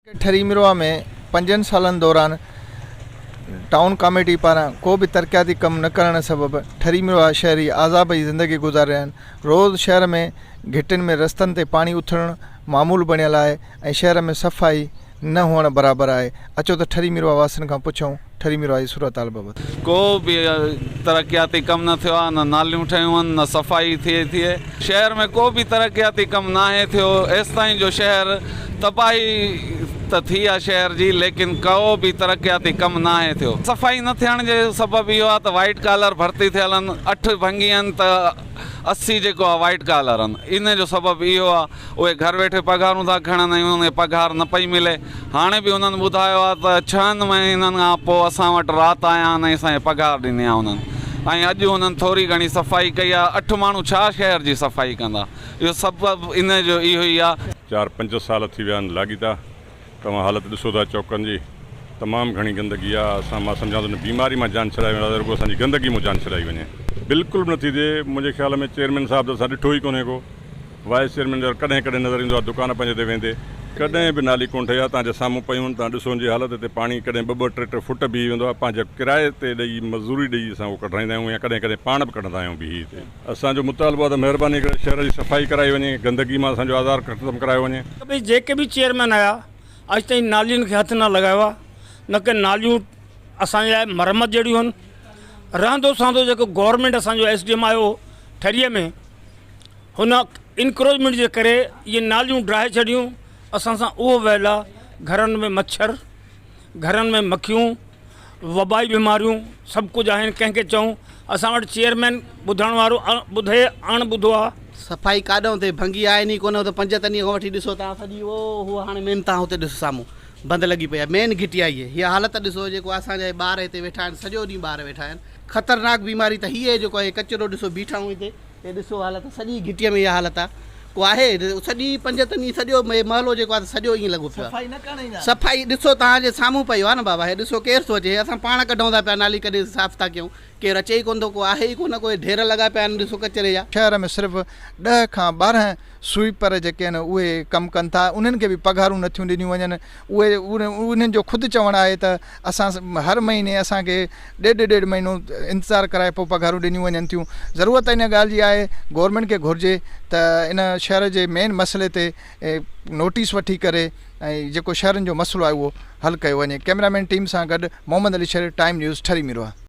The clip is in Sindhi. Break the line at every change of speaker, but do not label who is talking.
ٺري ميرواهه ۾ پنجن سالن دوران ٽائون ڪاميٽي پاران ڪو به ترقياتي ڪم نه ڪرڻ سبب ٺري ميرواهه شهري عذاب جي زندگي گذاري رهيا آهن، روز شهر ۾ گهٽين ۾ رستن تي پاڻي اٿلڻ معمول بڻيل آهي ۽ شهر ۾ صفائي نه هئڻ برابر آهي، اچو ته ٺري ميرواهه واسين کان پڇون ٺري ميرواهه جي صورتحال بابت.
ڪو به ترقياتي ڪم نه ٿيو آهي نه ناليون ٺهيون آهن نه صفائي ٿئي ٿي شهر ۾ ڪو به ترقياتي ڪم ناهي ٿيو ايستائين جو شهر تباهي ته ٿي آهي شهر جي ليڪن ڪو به ترقياتي ڪم ناهي ٿيو صفائي نه ٿيڻ جو سبب اهو آهي ته وائيٽ ڪالر ڀرتي ٿيل آهن اٺ ڀنگي آهن ته 80 جيڪو آ وائيٽ ڪالر آهن ان جو سبب اهو آ اهي گهر ويٺي پگهارون ٿا کڻن ۽ انهن کي پگهار نه پئي ملي هاڻي به انهن ٻڌايو آ ته ڇهن مهينن کان پوء اسان وٽ رات آيا آهن ۽ اسان کي پگهار ڏني آ انهن ۽ اڄ انهن ٿوري گهڻي صفائي ڪئي آ اٺ ماڻهو ڇا شهر جي صفائي ڪندا اهو سبب ان جو اهو ئي آ.
چار پنج سال ٿي ويا آهن لاڳيتا توهان حالت ڏسو ٿا چوڪن جي تمام گهڻي گندگي آ اسان مان سمجهان ٿو ان بيماري مان جان ڇڏائي وڃي رڳو اسان جي گندگي مون جان ڇڏائي وڃي بلڪل به نٿي ٿئي منهنجي خيال ۾ چيئرمين صاحب ته اسان ڏٺو ئي ڪونهي ڪو وائيس چيئرمين جو ڪڏهن ڪڏهن نظر ايندو آ دڪان پنهنجي تي ويندي ڪڏهن به نالي ڪونه ٺهي آ توهان جي سامهون پيون آهن توهان ڏسو ان جي حالت هتي پاڻي ڪڏهن ٻه ٻه ٽي ٽي فوٽ بيهي ويندو آ پنهنجا ڪرائي تي ڏئي مزوري ڏئي اسان اهو ڪڍرائيندا آهيون يا ڪڏهن ڪڏهن پاڻ به ڪڍندا آهيون بيهي هتي. اسان جو مطالبو آهي ته مهرباني ڪري شهر جي صفائي ڪرائي وڃي، گندگي مان اسان جو آزار ختم ڪرايو وڃي.
ڀئي جيڪي به چيئرمين آيا اڄ تائين نالين کي هٿ نه لڳايو آهي نه ڪي ناليون اسان جي لاء مرمت جهڙيون آهن رهندو سهندو جيڪو گورنمينٽ اسان جو ايس ڊي ايم آيو هو ٺريء ۾ هن انڪروچمينٽ جي ڪري اهي ناليون ڊاهي ڇڏيون اسان سان اهو ويل آهي گهرن ۾ مڇر گهرن ۾ مکيون وبائي بيماريون سڀ ڪجهه آهن ڪنهن کي چئون اسان وٽ چيئرمين ٻڌڻ وارو ٻڌي اڻ ٻڌو آ.
صفائي ڪاڏئون ٿئي ڀنگي آهن ئي ڪونه اتي پنجتنيء کان وٺي ڏسو تان سڄي او هو هاڻي مين تان هتي ڏسو سامهون بند لڳي پئي آهي مين گهٽي آهي هيء هيء حالت ڏسو جيڪو اسان جا هي ٻار هتي ويٺا آهن سڄو ڏينهن ٻار ويٺا آهن خطرناڪ بيماري ته هيء آهي جيڪو هي ڪچرو ڏسو بيٺا آهيون هتي هي ڏسو حالت سڄي گهٽيء ۾ اها حالت آ ڪو آهي سڄي پنجتني سڄو محلو جيڪو آ سڄو ائين لڳو پيو آ صفائي ڏسو توهان جي سامهون پئي آ نه بابا هي ڏسو ڪير ٿو اچي هي اسان پاڻ ڪڍون ٿا پيا نالي ڪڍي صاف ٿا ڪيون ڪير اچي ئي ڪونه ٿو ڪو آهي ئي ڪونه ڪو هي ڍير لڳا پيا آهن ڏسو ڪچري جا.
شهر ۾ صرف ڏهه کان 12 سوئيپر جيڪي آهن اهي ڪم ڪن ٿا انهن کي به پگهارون نٿيون ڏنيون وڃن اهي انهن جو خود چوڻ آهي ته اسان هر مهيني اسان کي ڏيڍ ڏيڍ مهينو انتظار ڪرائي پوء پگهارون ڏنيون وڃن ٿيون ضرورت ان ڳالهه جي آهي گورنمينٽ کي گهرجي ته ان شهر جي مين مسئلي تي نوٽيس وٺي ڪري ۽ جيڪو شهرن جو مسئلو آهي اهو حل ڪيو وڃي ڪئميرا مين ٽيم سان گڏ محمد علي شريف ٽائيم نيوز ٺري ميرواهه.